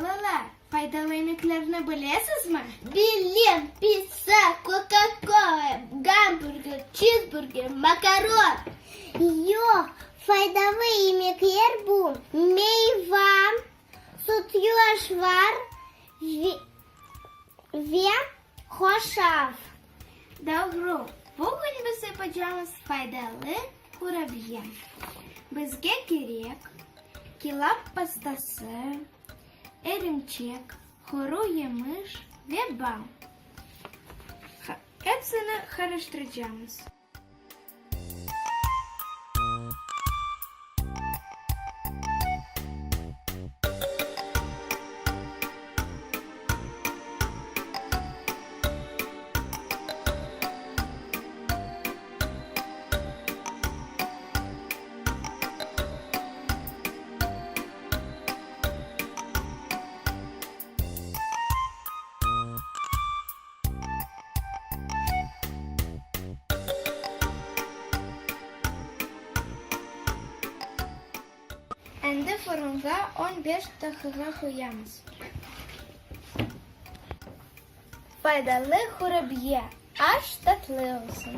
Balalar, faydalı yemeklerni bilesizmi? Bilem, pitsa, koka-kola, gamburger, çizburger, makaron. Yoq, faydalı yemekler bu, meyva, sütlü aşlar ve hoşaf. Doğru, bugün biz yapacağımız faydalı qurabiye. Bizge kerek, kilap pastası, erimçek, quru yemiş ve bal. Epsini qarıştıracağımız. Endi fırınğa on beş daqiqa qoyamız. Faydalı qurabiye, aş tatlı olsun!